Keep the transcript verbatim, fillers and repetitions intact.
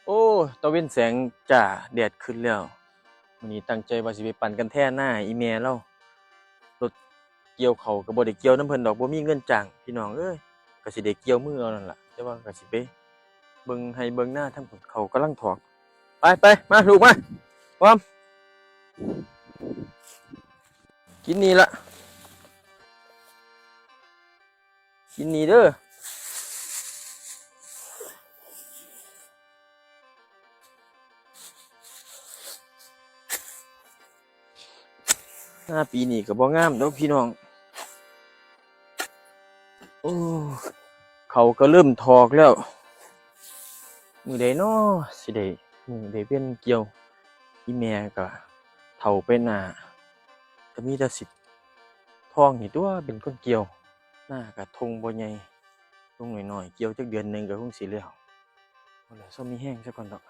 อ้ ตะเว็นแสงจ้า แดดขึ้นแล้ว มื้อนี้ตั้งใจว่าสิไปปั่นกันแท่หน้าอีแม่เลา รถเกี่ยวเขาวก็บ่ได้เกี่ยวนำเพิ่นดอก บ่มีเงินจ้าง พี่น้องเอ้ย ก็สิได้เกี่ยวมือเอานั่นล่ะ แต่ว่าก็สิไปเบิ่งไฮ่เบิ่งนาทางพุ้น เขากำลังถอก ไปไป มาลูกมา พร้อม กินนี่ละ กินนี่เด้อ หน้าปีนี้ก็บ่งามดอกพี่น้อง โอ้ เขาก็เริ่มถอกแล้ว มื้อใดน้อสิได้ มื้อใดเวียนเกี่ยว อีแม่ก็เฒ่าไปหน้า ก็มีแต่สิทองนี่ตั๊วเป็นคนเกี่ยว หน้าก็ท่งบ่ใหญ่ ท่งน้อยๆ เกี่ยวจักเดือนหนึ่งก็คงสิแล้ว เอาล่ะ ซอมีแฮงซะก่อนดอก